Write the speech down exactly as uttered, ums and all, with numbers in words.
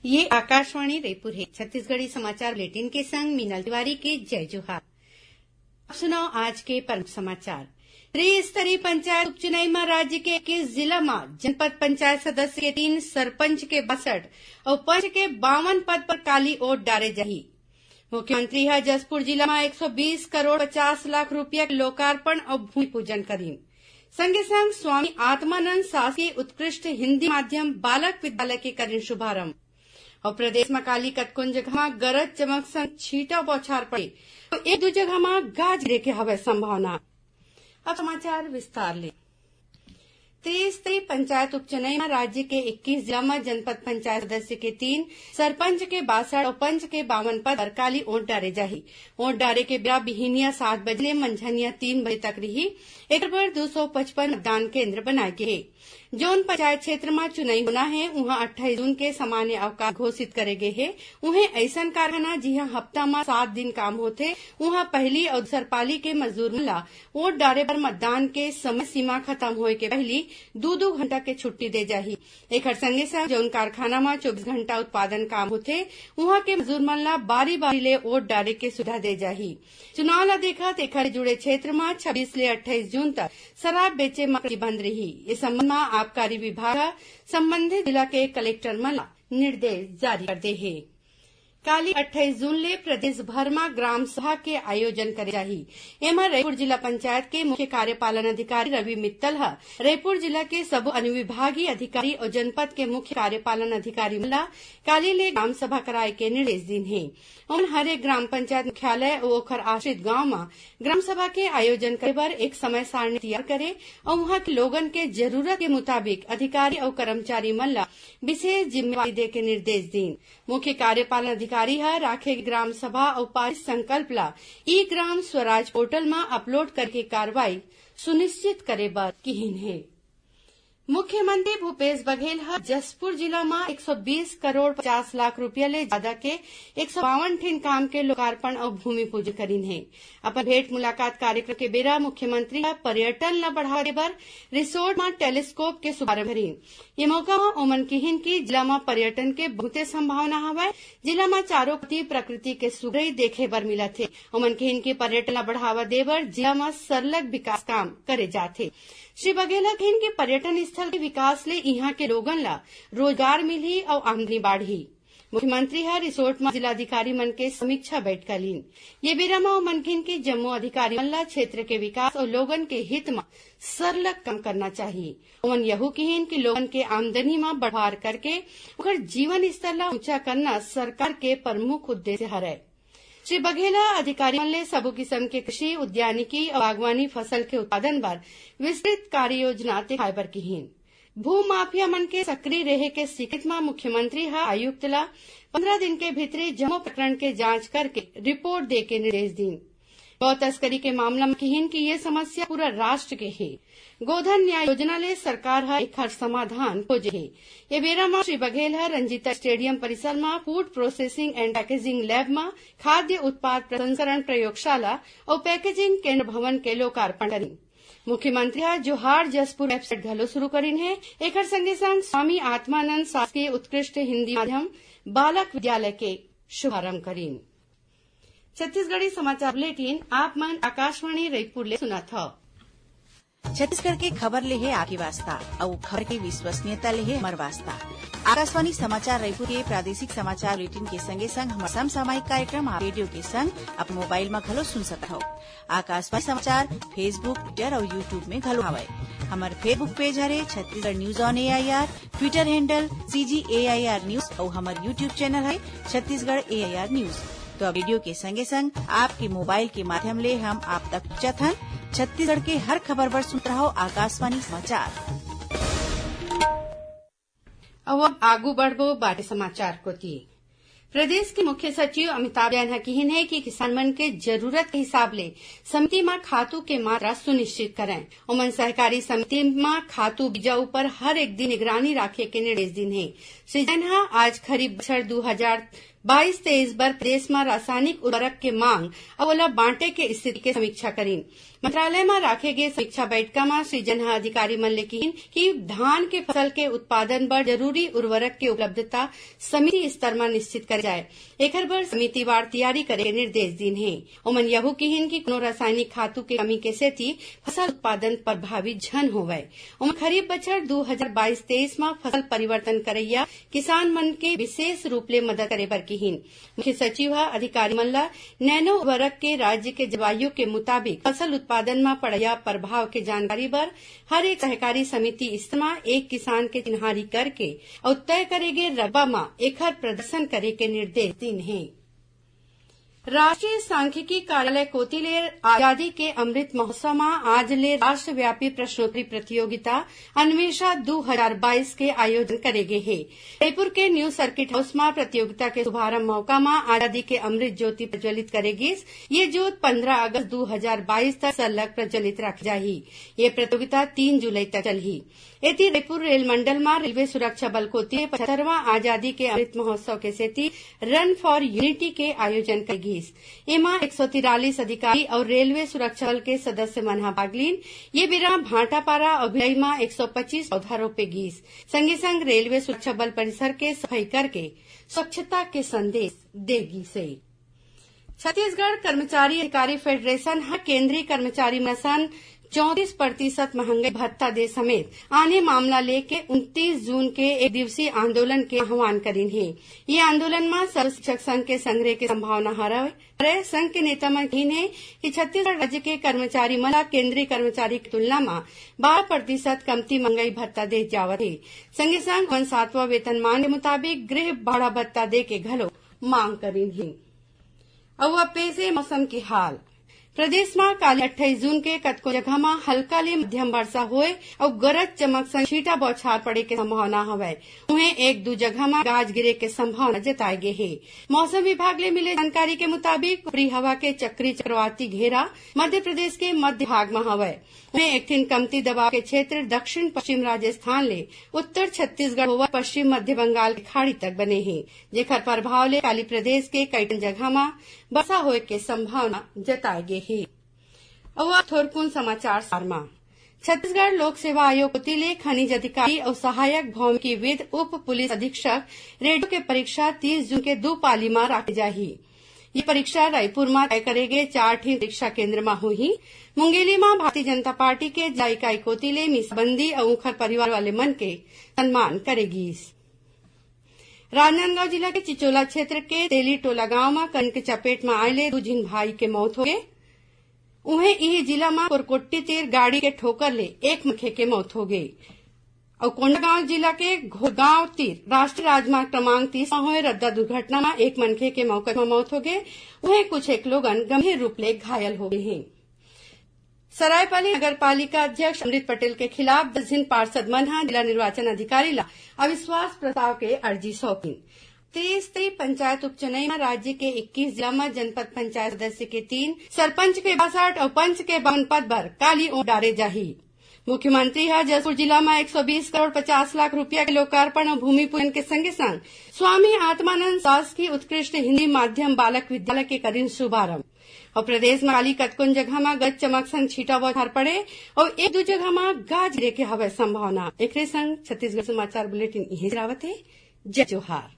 ये आकाशवाणी रायपुर हे। छत्तीसगढ़ी समाचार बुलेटिन के संग मीनल तिवारी के जय जोहार। अब सुनव आज के प्रमुख समाचार। त्रिस्तरीय पंचायत उपचुनाव म राज्य के इक्कीस जिला म जनपद पंचायत सदस्य के तीन, सरपंच के बासठ अउ पंच के बावन पद पर काली वोट डारे जाही। मुख्यमंत्री ह जशपुर जिला म एक सौ बीस करोड़ पचास लाख रुपया के लोकार्पण अउ भूमि पूजन करीन। संगे संग स्वामी आत्मानंद शासकीय उत्कृष्ट हिंदी माध्यम बालक विद्यालय के करीन शुभारंभ। अउ प्रदेश म काली कतकोन जगह म गरज चमक संग छींटा बौछार पड़े, तो एक दू जगह म गाज गिरे के हवय संभावना। अब समाचार विस्तार ले। त्रिस्तरीय पंचायत उपचुनाव म राज्य के इक्कीस जिला म जनपद पंचायत सदस्य के तीन, सरपंच के बासठ अउ पंच के बावन पद पर काली वोट डारे जाही। वोट डारे के बेरा बिहिनिया सात बजे ले मंझनिया तीन बजे तक रही। एकर बर दू सौ पचपन मतदान केंद्र बनाए गे हे। जौन पंचायत क्षेत्र म चुनाई होना हे, उहां अट्ठाईस जून के सामान्य अवकाश घोषित करे गे हे। उहें, अइसन कारखाना, जिहां हफ्ता म सात दिन काम होथे, उहां पहली अउ दूसर पाली के मजदूर मन ला वोट डारे बर मतदान के समय सीमा खत्म होए के पहली दू दू घंटा के छुट्टी दे जाही। एखर संगे संग जौन कारखाना म चौबीस घंटा उत्पादन काम होथे, उहां के मजदूर मन ला बारी-बारी ले वोट डारे के सुविधा दे जाही। चुनाव ला देखत एखर जुड़े क्षेत्र म छब्बीस ले अट्ठाईस जून तक शराब बेचे म प्रतिबंध रही। ए संबंध म आबकारी विभाग ह संबंधित जिला के कलेक्टर मन ला निर्देश जारी कर दे हे। काली अट्ठाईस जून ले प्रदेश भर म ग्राम सभा के आयोजन करे जाही। एमा रायपुर जिला पंचायत के मुख्य कार्यपालन अधिकारी रवि मित्तल ह रायपुर जिला के सबो अनुविभागीय अधिकारी अउ जनपद के मुख्य कार्यपालन अधिकारी मन ला काली ले ग्राम सभा कराए के निर्देश दीन हे। ओमन हर एक ग्राम पंचायत मुख्यालय अउ ओखर आश्रित गांव म ग्राम सभा के आयोजन करे बर एक समय सारणी तैयार करे अउ उहां के लोगन के जरूरत के मुताबिक अधिकारी अउ कर्मचारी मन ला विशेष जिम्मेवारी दे के निर्देश दीन। मुख्य कार्यपालन अधिकारी ह राखे गे ग्राम सभा अउ पारित संकल्प ला ई ग्राम स्वराज पोर्टल म अपलोड करके कार्रवाई सुनिश्चित करे बर किहिन हे। मुख्यमंत्री भूपेश बघेल ह जशपुर जिला म एक सौ बीस करोड़ पचास लाख रुपया ले जादा के एक सौ बावन ठिन काम के लोकार्पण अउ भूमि पूजन करीन हे। अपन भेंट मुलाकात कार्यक्रम के बेरा मुख्यमंत्री ह पर्यटन ल बढ़ावा देबर रिसोर्ट म टेलीस्कोप के शुभारंभ करीन। ये मौका म ओमन किहिन कि जिला म पर्यटन के बहुते संभावना हवय। जिला म चारों कोति प्रकृति के सुघरई देखे बर मिलत हे। ओमन किहिन कि पर्यटन ल बढ़ावा देबर जिला म सरलग विकास काम करे जात हे। श्री बघेल ह किहिन कि पर्यटन स्थल के विकास ले इहां के लोगन ला रोजगार मिलही अउ आमदनी बाढ़ही। मुख्यमंत्री ह रिसोर्ट म जिलाधिकारी मन के समीक्षा बैठका लीन। ये बेरा म ओमन किहिन कि जम्मो अधिकारी मन ला क्षेत्र के विकास अउ लोगन के हित म सरलग काम करना चाही। ओमन यहू किहिन कि लोगन के आमदनी म बढ़ार करके ओकर जीवन स्तर ला ऊंचा करना सरकार के प्रमुख उद्देश्य हरय। श्री बघेल ह अधिकारी मन ले सबो किसम के कृषि, उद्यानिकी अउ बागवानी फसल के उत्पादन बर विस्तृत कार्य योजना दिखाए बर किहिन। भू माफिया मन के सक्रिय रेहे के शिकायत म मुख्यमंत्री ह आयुक्त ला पंद्रह दिन के भीतरी जम्मो प्रकरण के जांच करके रिपोर्ट दे के निर्देश दीन। गौ तस्करी के मामला म किहिन कि ये समस्या पूरा राष्ट्र के हे। गोधन न्याय योजना ले सरकार ह एखर समाधान खोजे हे। ये बेरा म श्री बघेल ह रंजीता स्टेडियम परिसर म food processing and packaging lab म खाद्य उत्पाद प्रसंस्करण प्रयोगशाला अउ पैकेजिंग केंद्र भवन के लोकार्पण करीन। मुख्यमंत्री ह जोहार जसपुर वेबसाइट घलो शुरू करीन हे। एखर संगे संग स्वामी आत्मानंद शासकीय उत्कृष्ट हिंदी माध्यम बालक विद्यालय के शुभारंभ करीन। छत्तीसगढ़ी समाचार बुलेटिन आप मन आकाशवाणी रायपुर ले सुनत हव। छत्तीसगढ़ के खबर ले हे आपके वास्ता, अउ खबर के विश्वसनीयता ले हे हमर वास्ता। आकाशवाणी समाचार रायपुर के प्रादेशिक समाचार बुलेटिन के संगे संग हमर समसामयिक कार्यक्रम आप रेडियो के संग अपन मोबाइल म घलो सुन सकत हव। आकाशवाणी समाचार Facebook, Twitter अउ YouTube में घलो हवय। हमर Facebook पेज हरे Chhattisgarh news on AIR, Twitter handle CG AIR news अउ हमर YouTube चैनल हरे छत्तीसगढ़ एआईआर न्यूज। तो अब रेडियो के संगे संग आपके मोबाइल के माध्यम ले हम आप तक पहुंचत हन। छत्तीसगढ़ के हर खबर बर सुनत रहव आकाशवाणी समाचार। अउ अब आगू बढ़बो बाटे समाचार कोति। प्रदेश के मुख्य सचिव अमिताभ जैन ह किहिन हे कि किसान मन के जरूरत के हिसाब ले समिति म खातू के मात्रा सुनिश्चित करय। ओमन सहकारी समिति म खातू बीजा ऊपर हर एक दिन निगरानी राखे के निर्देश दीन हे। श्री जैन ह आज खरीफ बछर दू हजार बाईस तेईस बर प्रदेश म रासायनिक उर्वरक के मांग अउ ओला बांटे के स्थिति के समीक्षा करिन। मंत्रालय म राखे गे समीक्षा बैठका म श्री जैन ह अधिकारी मन ले किहिन कि धान के फसल के उत्पादन बर जरूरी उर्वरक के उपलब्धता समिति स्तर म निश्चित करे जाए, एखर बर समितिवार तैयारी करे के निर्देश दीन हे। ओमन यहू किहिन कि कोनो रासायनिक खातू के कमी के सेती फसल उत्पादन प्रभावित झन होवय। ओमन खरीफ बछर दू हजार बाईस तेईस म फसल परिवर्तन करइया किसान मन के विशेष रूप ले मदद करे बर किहिन। मुख्य सचिव ह अधिकारी मन ल नैनो उर्वरक के राज्य के जलवायु के मुताबिक फसल उत्पादन म पड़इया प्रभाव के जानकारी बर हर एक सहकारी समिति स्तर म एक किसान के चिन्हारी करके अउ तय करे गे रकबा म एखर प्रदर्शन करे के निर्देश दीन हे। राष्ट्रीय सांख्यिकी कार्यालय कोति ले आजादी के अमृत महोत्सव म आज ले राष्ट्रव्यापी प्रश्नोत्तरी प्रतियोगिता अन्वेषा दू हजार बाईस के आयोजन करे गे हे। रायपुर के न्यू सर्किट हाउस म प्रतियोगिता के शुभारंभ मौका म आजादी के अमृत ज्योति प्रज्वलित करे गिस। ये ज्योत पंद्रह अगस्त दू हजार बाईस तक सरलग प्रज्वलित रखे जाही। ये प्रतियोगिता तीन जुलाई तक चलही। एती रायपुर रेल मंडल म रेलवे सुरक्षा बल कोति ले पचहत्तरवां आजादी के अमृत महोत्सव के सेती रन फॉर यूनिटी के आयोजन करे गिस। एमा एक सौ तिरालीस अधिकारी अउ रेलवे सुरक्षा बल के सदस्य मन ह भाग लीन। ये बेरा भाटापारा अउ भिलाई म एक सौ पच्चीस पौधा रोपे गिस। संगे संग रेलवे सुरक्षा बल परिसर के सफाई करके स्वच्छता के संदेश दे गिस हे। छत्तीसगढ़ कर्मचारी अधिकारी फेडरेशन ह केंद्रीय कर्मचारी मन असन चौंतीस प्रतिशत महंगाई भत्ता दे समेत आने मामला लेके उनतीस जून के एक दिवसीय आंदोलन के आह्वान करिन हे। ये आंदोलन म सर्व शिक्षक संघ के संघरे के संभावना हरय। हरय। संघ के नेता मन कहिन हे कि छत्तीसगढ़ राज्य के कर्मचारी मन ल केंद्रीय कर्मचारी के तुलना म बारह प्रतिशत कमती महंगाई भत्ता दे जावत हे। संगे संग ओमन सातवां वेतनमान के मुताबिक गृह भाड़ा भत्ता दे के घलो मांग करिन हे। अउ अब पेश हे मौसम के हाल। प्रदेश म काली अट्ठाईस जून के कतको जगह म हल्का ले मध्यम वर्षा होए अउ गरज चमक संग छींटा बौछार पड़े के संभावना हवय। उहें, एक दू जगह म गाज गिरे के संभावना जताए गे हे। मौसम विभाग ले मिले जानकारी के मुताबिक, ऊपरी हवा के चक्री चक्रवाती घेरा मध्य प्रदेश के मध्य भाग म हवय। उहें, एक ठिन कमती दबाव के क्षेत्र दक्षिण पश्चिम राजस्थान ले उत्तर छत्तीसगढ़ होवत पश्चिम मध्य बंगाल के खाड़ी तक बने हे, जेखर प्रभाव ले काली प्रदेश के कई ठन जगह म बरसा होए के संभावना जताए गे हे। अउ अब थोरकुन समाचार सार म। छत्तीसगढ़ लोक सेवा आयोग कोति ले खनिज अधिकारी अउ सहायक भौमिकीविद उप पुलिस अधीक्षक रेडियो के परीक्षा तीस जून के दू पाली म राखे जाही। ये परीक्षा रायपुर म तय करे गे चार ठिन परीक्षा केंद्र म होही। मुंगेली म भारतीय जनता पार्टी के जिला इकाई कोति ले मीसाबंदी अउ उंखर परिवार वाले मन के सम्मान करे गीस। राजनांदगांव जिला के चिचोला क्षेत्र के तेली टोला गांव म करंट के चपेट म आए ले दू झिन भाई के मौत होगे। उहें, इही जिला म कोरकोट्टी तीर गाड़ी के ठोकर ले एक मनखे के मौत होगे। अउ कोंडागांव जिला के घोड़गांव तीर राष्ट्रीय राजमार्ग क्रमांक तीस म होए रद्दा दुर्घटना म एक मनखे के मौका म मौत होगे। उहें, कुछ एक लोगन गंभीर रूप ले घायल होगे हें। सरायपाली नगर पालिका अध्यक्ष अमृत पटेल के खिलाफ दस झिन पार्षद मन ह जिला निर्वाचन अधिकारी ला अविश्वास प्रस्ताव के अर्जी सौंपिन। तेईस तेईस पंचायत उपचुनाव म राज्य के इक्कीस जिला म जनपद पंचायत सदस्य के तीन, सरपंच के बासठ अउ पंच के बावन पद बर काली ओट डारे जाही। मुख्यमंत्री ह जशपुर जिला म एक सौ बीस करोड़ पचास लाख रुपया के लोकार्पण अउ भूमि पूजन के संगे संग स्वामी आत्मानंद शासकीय उत्कृष्ट हिंदी माध्यम बालक विद्यालय के करिन शुभारंभ। अउ प्रदेश म काली कतकोन जगह म गरज चमक संग छींटा बौछार पड़े अउ एक दू जगह म गाज गिरे के हवय संभावना। एकरे संग छत्तीसगढ़ समाचार बुलेटिन इहें सिरावत हे। जय जोहार।